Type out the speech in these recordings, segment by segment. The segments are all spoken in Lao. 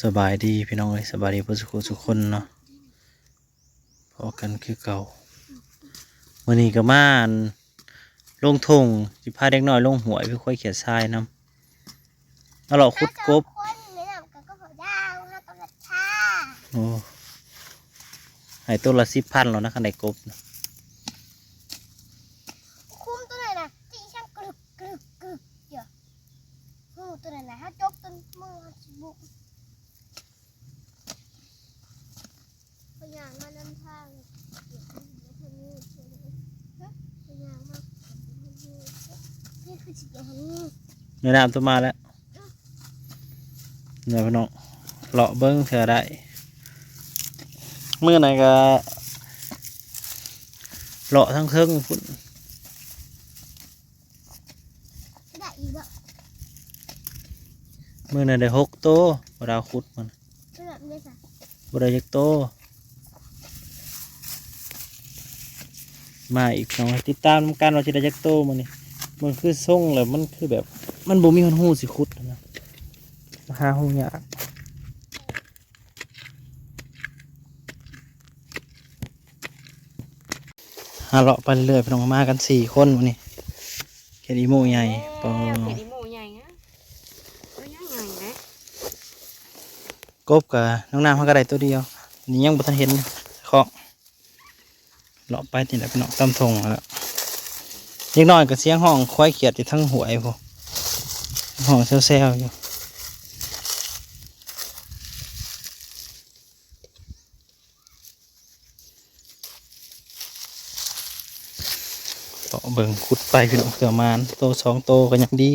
ສະບາຍດີພີ່ນ້ອງເອີຍ ສະບາຍດີເບິດສູ່ຄົນເນາະ ພໍ້ກັນຄືເກົ່າ. ມື້ນີ້ກໍມາອັນ ລົງທົ່ງ ຊິພາເດັກນ້ອຍລົງຫ້ວຍ ໄປຄວາຍຂຽດຊາຍນຳ ມາເລາະຂຸດກົບ. ໂອ້ ໃຫ້ໂຕລະສິບພັນແລ້ວນະ ຄັນໄດ້ກົບນະ. ຄຸມໂຕນັ້ນນະ ຈີ່ຊ່າງກຶກກຶກກຶກຢູ່. ຮູ້ໂຕນັ້ນນະ ເຮົາຈົກຈົນມືເຮົາຊິບຸກ. ຂ້ອຍຍ່າງມານຳທາງ ເຫັນເພິ່ນມີ ຮະ ຂ້ອຍຍ່າງມາ ນີ້ຄືຊິໄປຫານີ້ ແມ່ນ້ຳຕົວມາແລ້ວ. ນີ້ພີ່ນ້ອງ ເລາະເບິ່ງເທື່ອໄດ້ ມື້ນັ້ນກໍເລາະທາງເທິງພຸ້ນ ໄດ້ອີກບໍ່? ມື້ນັ້ນໄດ້ຫົກໂຕ ບໍ່ໄດ້ເອົາຂຸດມັນ ໄດ້ຈັກໂຕ ມາອີກເນາະ ຕິດຕາມນຳກັນວ່າຊິໄດ້ຈັກໂຕມື້ນີ້. ມັນຄືຊົງແລ້ວ ມັນຄືແບບ ມັນບໍ່ມີຮອດຮູຊິຂຸດນະ ຫາຮູຍາກ. ຫາເລາະໄປເລື້ອຍໆ ພີ່ນ້ອງ ມາກັນສີ່ຄົນມື້ນີ້ ຂຽດອີໂມໃຫຍ່ ເອີ ປອ ຂຽດອີໂມໃຫຍ່ນະ ໂຕໃຫຍ່ໆ ເດ້. ກົບກະນ້ອງນ້ຳເຮົາກໍໄດ້ໂຕດຽວ ນີ້ຍັງບໍ່ທັນເຫັນຂອງ ເລາະໄປນີ້ແຫຼະພີ່ນ້ອງ ຕາມທົ່ງຫັ້ນແຫຼະ. ເດັກນ້ອຍກໍສຽງຮ້ອງຄວາຍຂຽດຢູ່ທາງຫ້ວຍພຸ້ນ ຮ້ອງແຊວໆຢູ່. ເລາະເບິ່ງ ຂຸດໄປພີ່ນ້ອງ ເພື່ອໝານໂຕສອງໂຕກໍຍັງດີ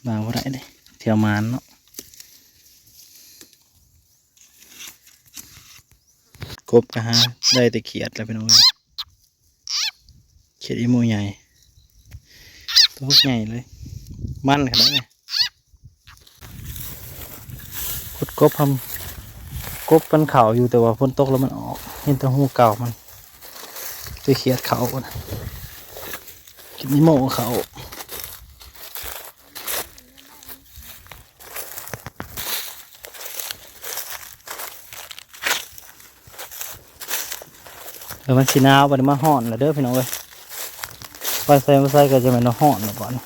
ມາບໍ່ໄດ້ເດ້ ເທື່ອໝານເນາະ. ກົບກໍຫາໄດ້ແຕ່ຂຽດແລ້ວພີ່ນ້ອງເອີຍ ຂຽດອີໂມໃຫຍ່ ໂຕໃຫຍ່ເລີຍ ມັນຂະໜາດນີ້. ຂຸດກົບ ກບມັນເຂົ້າຢູ່ ແຕ່ວ່າຝົນຕົກແລ້ວມັນອອກ ເຫັນແຕ່ຮູເກົ່າມັນ ໄປຂຽດເຂົ້າພຸ້ນ ກິນອີໂມເຂົ້າ. ເອີ ມັນຊິໜາວ ບັດນີ້ມາຮ້ອນແລ້ວເດີພີ່ນ້ອງເອີຍ ໄປໃສມາໃສກໍຈະແມ່ນວ່າຮ້ອນແລ້ວບັດນີ້.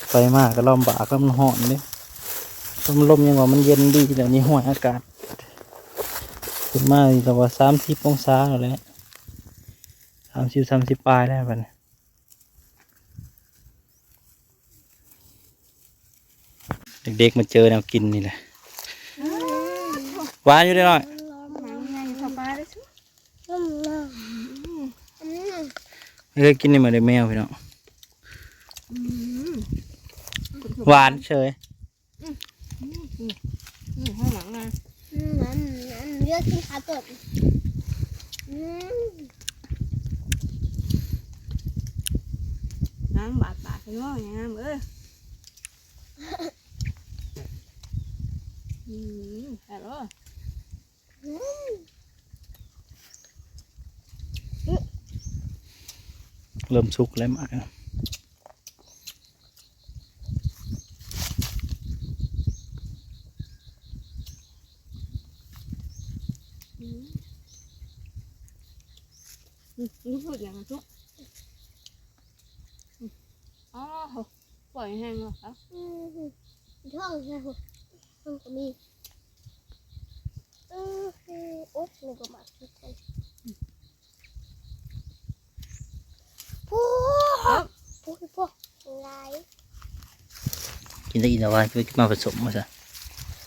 ໄປມາກໍລຳບາກ ມັນຮ້ອນເດ້ ລົມຍັງວ່າມັນເຢັນດີ ດຽວນີ້ຫ້ວຍອາກາດຂຶ້ນມານີ້ກໍວ່າສາມສິບອົງສາແລ້ວແຫຼະ ສາມສິບ ສາມສິບປາຍແລ້ວບັດນີ້. ເດັກໆມາເຈີແນວກິນນີ້ແຫຼະ ອືມ ຫວານຢູ່ເດ້ນ້ອຍ ໜັງໃຫຍ່ເຂົ້າປາກເດ້ຊຸ ອືມ ເອີ ກິນນີ້ມາເດ້ແມວພີ່ນ້ອງ ອືມ ຫວານເສີຍ. ອືມ ອືມ ອືມ ອືມ ໃຫ້ໜັງນະ ອືມ ອັນ ອັນເລືອກກິນຂາເຕີບ ອືມ ນ້ຳບາດປາກເນາະ ງາມເອີຍ ອືມ ແຊບເອີຍ. ເລີ່ມສຸກແລ້ວໝາກ ອືມ ອືມ ນີ້ພູດຫຍັງສຸກ ອໍ ໂຫ ປ່ອຍແຫ້ງແລ້ວ ອືມ ທ້ອງແຫ້ງ ມັນກໍມີ ອືມ ໂອ້ຍ ນີ້ກໍໝາກຄືກັນ ໂອ້ຍ ໂອ້ຍ ຫຼາຍ ກິນໄດ້ອີກແລ້ວວ່າ ໄປກິນມາປະສົມວ່າຊະ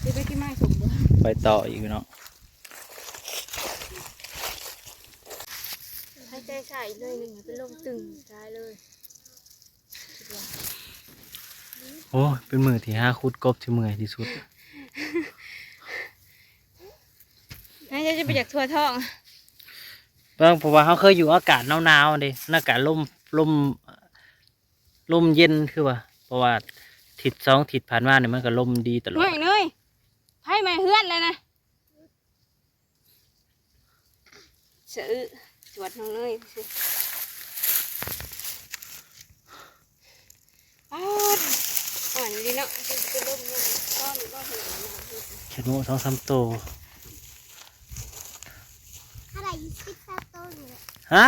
ຊິໄປກິນມາປະສົມບໍ່ ໄປຕໍ່ອີກເນາະ ຫາຍໃຈຊ້າອີກໜ້ອຍໜຶ່ງ ເປັນລົມຕຶງຕາຍເລີຍ. ໂອ້ຍ ເປັນມື້ທີ່ຫາຂຸດກົບທີ່ເມື່ອຍທີ່ສຸດ ໜ້າຈະໄປຢາກທົ່ວທ້ອງ ເບິ່ງ ເພາະວ່າເຮົາເຄີຍຢູ່ອາກາດໜາວໆເດ້ ອາກາດລົມ ລົມ ລົມເຢັນຄືວ່າ ເພາະວ່າທິດສອງທິດຜ່ານມານີ້ ມັນກໍລົມດີຕະຫຼອດ ເນຍ ໄຟໄໝ້ເຮືອນແລ້ວນະ. ອື ສະອຶ ສວນນ້ອງເນີຍຊື່. ປາດ ອ່ອນດີເນາະ ເປັນລົມເນາະ ຮ້ອນ ຮ້ອນ. ເຫັດໝູສອງສາມໂຕ. ເທົ່າໃດ? ສິບສາມໂຕນີ້ແຫຼະ. ຮະ?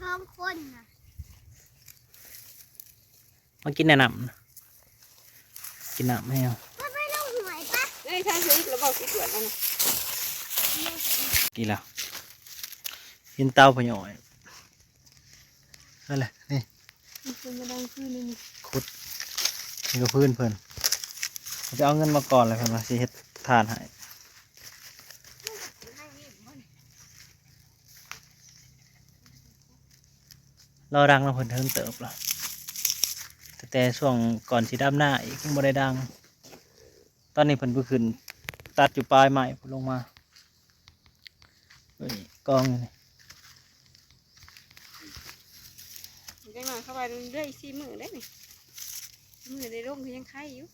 ສອງຄົນນະ. ມາກິນແນວນ້ຳ ກິນນ້ຳແຮງ. ໄປ ໄປລົງຫ້ວຍປະ. ເອີຍ ທາງເຮັດລະບອກຊິກວດແລ້ວນະ. ກິນແລ້ວ ກິນເຕົາພະຍອຍ. ນັ້ນແຫຼະ ນີ້ ມັນເປັນມາດັງຄືນນີ້ ຂຸດ ນີ້ກໍພື້ນເພິ່ນ ຈະເອົາເງິນມາກ່ອນ ແລ້ວເພິ່ນວ່າຊິເຮັດຖ່ານໃຫ້. ລໍດັງນຳເພິ່ນເຖິງເຕີບລະ ຕັ້ງແຕ່ຊ່ວງກ່ອນຊິດຳນາອີກຍັງບໍ່ໄດ້ດັງ. ຕອນນີ້ເພິ່ນໄປຂຶ້ນຕັດຢູ່ປາຍໄມ້ພຸ້ນລົງມາ. ເອີຍ ກອງຢູ່ນີ້ ຈັກໜ້ອຍເຂົ້າໄປເລື້ອຍ ສີ່ມື້ໄດ໋ນີ້ ມື້ໄດ້ລົງຄືຍັງໄຄຢູ່.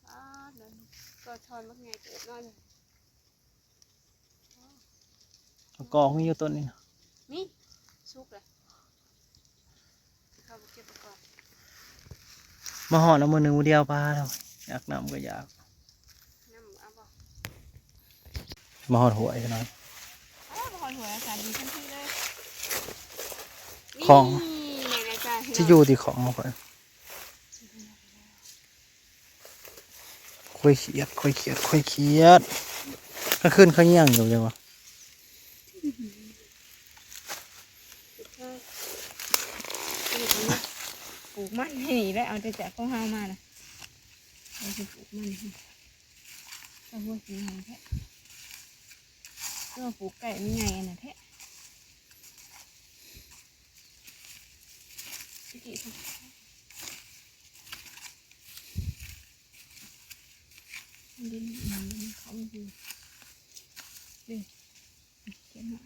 ປາດ ກໍທ່ອນບັກໃຫຍ່ເຕີບເນາະ. ເອົາກອກມີຢູ່ຕົ້ນນີ້ນະ ມີ ສຸກແລ້ວ ເຂົາບໍ່ເກັບເອົາກອກ. ມາຮອດເອົາມື້ໜຶ່ງມື້ດຽວ ປາດ ຢາກນ້ຳກໍຢາກ ນ້ຳເອົາບໍ່? ມາຮອດຫ້ວຍຊະໜ່ອຍ ເອີ ມາຮອດຫ້ວຍ ອາກາດດີທັນທີເລີຍ. ຂອງ ນີ້ແຫຼະຈ້າ ຊິຢູ່ຕິຂອງຂອງຂ້ອຍ. ຄວາຍຂຽດ ຄວາຍຂຽດ ຄວາຍຂຽດ ກາງຄືນເຂົາຍ່າງຢູ່ຈັ່ງຫວະ. ປູກມັນໃຫ້ນີ້ແຫຼະ ເອົາແຕ່ຈາກຂອງເຮົາມານະ ເຮົາຊິປູກມັນໃຫ້. ເອົາຫົວສີຫຍັງແທ້ ເອົາປູກໃກ້ມັນໃຫຍ່ອັນນັ້ນແທ້. ຕະກີ້ ມັນດິນ ມັນເຂົ້າຢູ່ ນີ້ ຂຽດໜ້ອຍ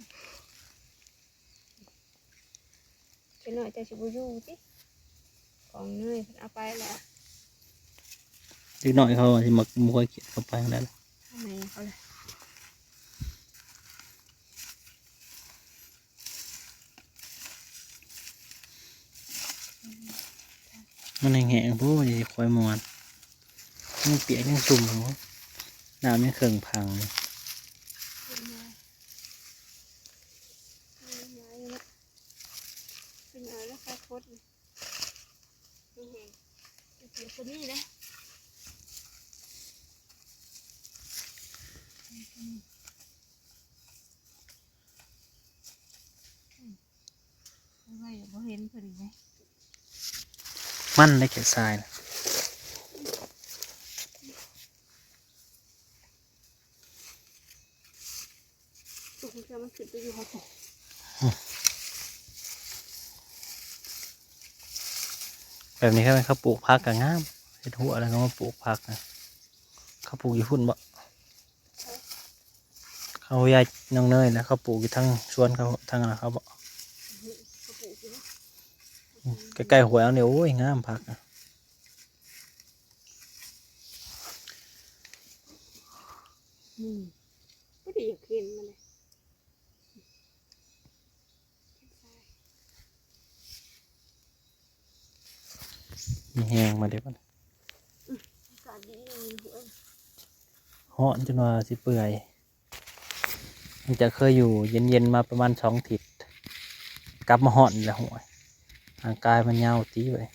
ຂຽດໜ້ອຍ ເຈົ້າຊິບໍ່ຢູ່ຕິ ຂອງເນີຍເພິ່ນເອົາໄປແລ້ວ. ເດັກນ້ອຍເຂົາຊິມັກ ບໍ່ຄ່ອຍຂຽດ ເຂົາໄປທາງໃດລະ ໃຫ້ເຂົາແຫຼະ. ມັນແຫ້ງໆ ໂອ້ຍ ຊິຄ່ອຍມ່ວນ ຍັງປຽກຍັງຊຸ່ມຢູ່ ນ້ຳຍັງເຄິ່ງຜັງຢູ່. ເປັນຫຍັງລະຄາຄົດນີ້ ແຫ້ງໆ ປຽກກວ່ານີ້ນະ. ໄວ້ບໍ່ເຫັນເພິ່ນເດ້ ມັນໄດ້ແຄ່ຊາຍນະ. ໂອ້ໂຫ ມັນຂຶ້ນໄປຢູ່ຮອດໃສ? ແບບນີ້ ຄັນແມ່ນເຂົາປູກຜັກກໍງາມ ເຮັດຮົ້ວແລ້ວກໍມາປູກຜັກນະ. ເຂົາປູກຢູ່ພຸ້ນບໍ? ເຂົາຍາຍນ້ອງເນີຍນະ ເຂົາປູກຢູ່ທາງສວນເຂົາ ທາງນັ້ນເຂົາບໍ? ໃກ້ໆຫ້ວຍເຮົານີ້ ໂອ້ຍ ງາມຜັກນະ. ອືມ ພໍດີຢາກເຫັນມັນເດ້. ມີແຮງມາເດ້ບັດນີ້. ອືມ ອາກາດດີ ຮ້ອນຈົນວ່າຊິເປື່ອຍ. ຫຼັງຈາກເຄີຍຢູ່ເຢັນໆມາປະມານສອງທິດ ກັບມາຮ້ອນອີກແລ້ວ. ໂອ້ຍ ຮ່າງກາຍມັນຍາວຕິເວີຍ.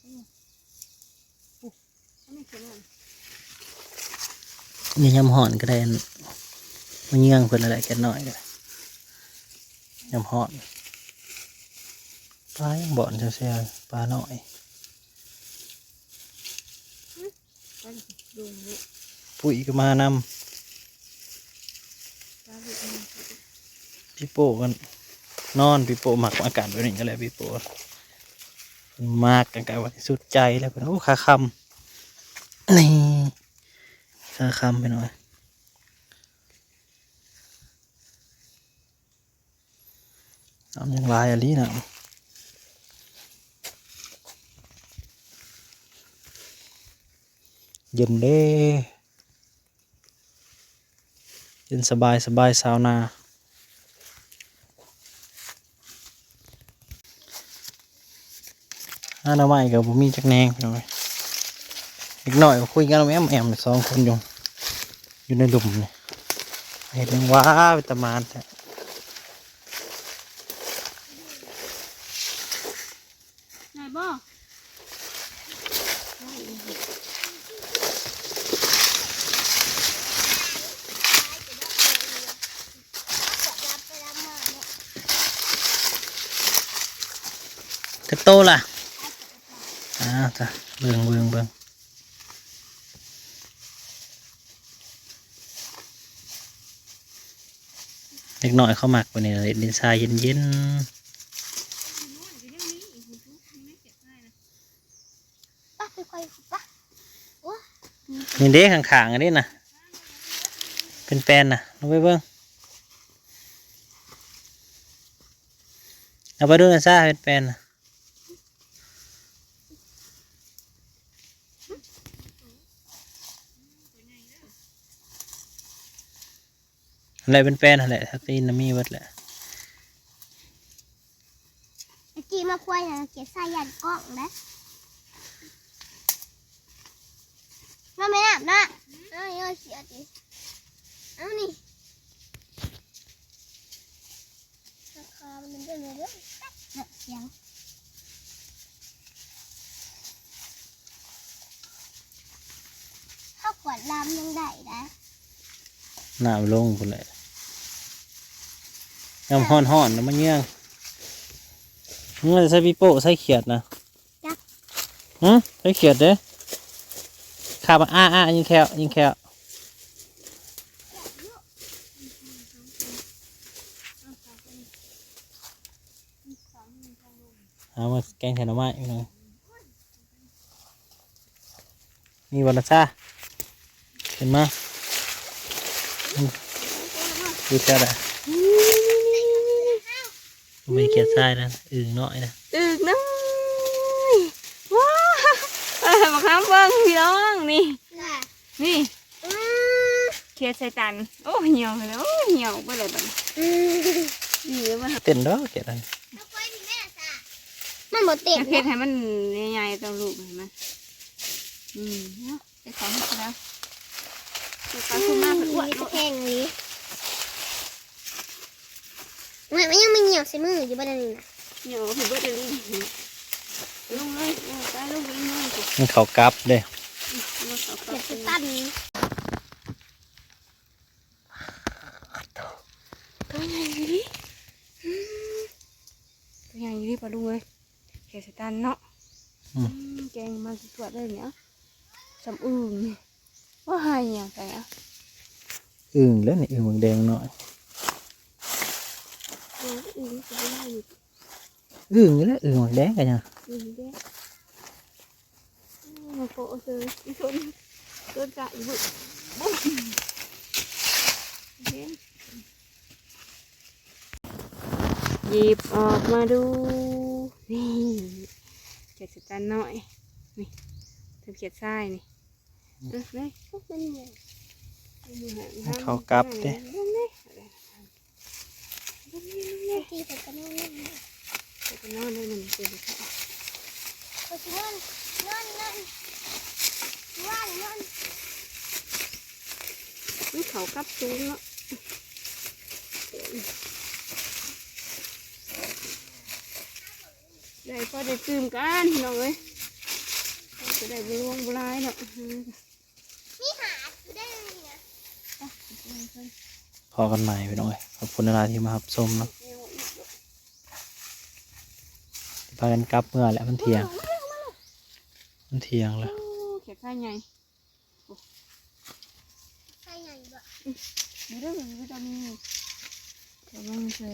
ນີ້ຍາມຮ້ອນກໍໄດ້ອັນ ມາເຍືອງເພິ່ນນັ້ນແຫຼະ ແກະນ້ອຍກໍໄດ້ ຍາມຮ້ອນ. ປາຍັງບ່ອນແຊວໆ ປານ້ອຍ. ປຸ້ຍກໍມານຳ. ປີໂປ້ກໍນອນ ປີໂປ້ມັກອາກາດແບບນີ້ກໍແລ້ວ ປີໂປ້ມັກອາກາດ ວ່າສຸດໃຈແລ້ວເພິ່ນ. ໂອ້ ຂາຄຳ ນີ້ ຂາຄຳ ພີ່ນ້ອງ. ນ້ຳຍັງຫຼາຍອີ່ຫຼີນະ ເຢັນເດ້ ເຢັນສະບາຍ ສະບາຍຊາວນາ. ຫາໜໍ່ໄມ້ກໍບໍ່ມີຈັກແນງ ພີ່ນ້ອງເອີຍ. ເດັກນ້ອຍກໍຄຸຍກັນແອມໆ ສອງຄົນຢູ່ ຢູ່ໃນລຸ່ມນີ້ ເຮັດຫຍັງຫວາ ເປັນຕາໝານແທ້. ໄດ້ບໍ່? ຈັກໂຕລະ? ອ້າວ ເບິ່ງ ເບິ່ງ ເບິ່ງ. ເດັກນ້ອຍເຂົາມັກບາດນີ້ ເຫຼັ້ນຊາເຢັນໆ. ໄປ ຄ່ອຍໆ ໄປ. ໂອ້ ນີ້ເດ້ ຂ້າງໆ ອັນນີ້ນະ ເປັນແປນນະ ລົງໄປເບິ່ງ. ເອົາໄປດູນະຊາ ເປັນແປນນະ. ຫັ້ນແຫຼະ ເປັນແປນຫັ້ນແຫຼະ ສະຕີນນະມີເບິດແຫຼະ. ຕະກີ້ມາຄວາຍຫັ້ນ ເກັບສາຍຢ້ານກ້ອງເດ້. ນ້ອງແມ່ນ້ຳນະ ເອົານີ້ ເອົາຊິເອົາຕິ ເອົານີ້. ລາຄາມັນເປັນແບບນີ້ເດີ ເນາະ ສຽງ ເຮົາກວດລຳຍັງໄດ້ໄດ໋. ນ້ຳລົງພຸ້ນແຫຼະ ຍາມຮ້ອນໆ ນະມາເຍືອງ. ເມື່ອໃສ່ປີໂປ້ ໃສ່ຂຽດນະ. ຈັກ ຫຶ ໄປຂຽດເດ້ ຂ້າມາ ອ້າ ອ້າ ຍິງແຂ້ວ ຍິງແຂ້ວ. ເອົາມາແກງໃສ່ໜໍ່ໄມ້ ພີ່ນ້ອງ. ນີ້ ວັນນະຊາ ຂຶ້ນມາ ອືມ ຢູ່ແຖວໃດ? ບໍ່ແມ່ນຂຽດຊາຍນະ ອຶ່ງນ້ອຍນະ ອຶ່ງນ້ອຍ. ວ້າວ ເອີ ບັກຄຳເບິ່ງພີ່ນ້ອງ ນີ້ ນີ້ ອືມ ຂຽດໄຊຕັນ. ໂອ້ ຫ່ຽວແລ້ວ ໂອ້ ຫ່ຽວເບິດແລ້ວບັດນີ້ ອືມ ນີ້ເບິ່ງ ເຕັ້ນດອກຂຽດອັນ ມັນບໍ່ເຕັ້ນ ເຮັດໃຫ້ມັນໃຫຍ່ໆ ຕ້ອງລູກໃຫ້ມັນ ອືມ ເນາະ. ໄປເຂົາເຮັດແລ້ວ ໄປເຂົາຂຶ້ນມາເພິ່ນອ້ວນໂລດ ແພງອີ່ຫຼີ. ມັນ ມັນຍັງມີຫຍັງໃສ່ມືຢູ່ບໍ່ ດຽວນີ້ນະ ຫຍັງເອົາໄປເບິດດຽວນີ້. ລົງເລີຍ ເອີ ໄປລົງໄປເລີຍ ມັນເຂົ້າກັບເດ້ ອືມ ມັນເຂົ້າກັບ ເກັບໃສ່ຕັນ. ໂຕໃຫຍ່ອີ່ຫຼີ ອືມ ໂຕໃຫຍ່ອີ່ຫຼີ ປາລຸງເອີຍ. ຂຽດໄຊຕັນເນາະ ອືມ ອືມ ແກງມາສວດໆ ເລີຍນີ້ ສ່ຳອຶ່ງນີ້. ວ່າຫາຫຍັງໄປອະ ອຶ່ງແລ້ວນີ້ ອຶ່ງແດງນ້ອຍ ອຶ່ງກໍບໍ່ໄດ້ຢູ່ ອຶ່ງນີ້ແຫຼະ ອຶ່ງແດງກໍຍັງ ອຶ່ງແດງ. ໂອ້ໂຫ ເຊີຍ ອີ່ຊົນ ຊົນກະອີ່ບຸ ບຸ ເຫັນ. ຫຍິບອອກມາດູ ນີ້ ຂຽດໄຊຕັນນ້ອຍ ນີ້ ເຖິງຂຽດຊາຍນີ້ ອືມ ເອີ ນີ້ ມັນໃຫຍ່ ໃຫ້ເຂົາກັບເດ້ ເບິ່ງນີ້ ເບິ່ງນີ້ ບາງທີເພິ່ນກໍນອນນຳ ເພິ່ນກໍນອນໄດ້ ມັນເປັນ ເພິ່ນຊິນອນ ນອນ ນອນ ນອນ ນອນ. ມັນເຂົ້າກັບສູງເນາະ ໄດ້ພໍໄດ້ຕື່ມກັນ ພີ່ນ້ອງເອີຍ. ຈະໄດ້ບໍ່ຫຼວງບໍ່ຫຼາຍເນາະ. ພໍ້ກັນໃໝ່ພີ່ນ້ອງເອີຍ ຂອບຄຸນຫຼາຍໆທີ່ມາຮັບຊົມເນາະ. ພາກັນກັບເມືອແຫຼະ ມັນທ່ຽງ ມັນທ່ຽງແລ້ວ. ໂອ້ ແຂກໄຂ່ໃຫຍ່ ໄຂ່ໃຫຍ່ບໍ່? ອື ນີ້ເດີ ວິຕາມິນ ກຳລັງໃສ່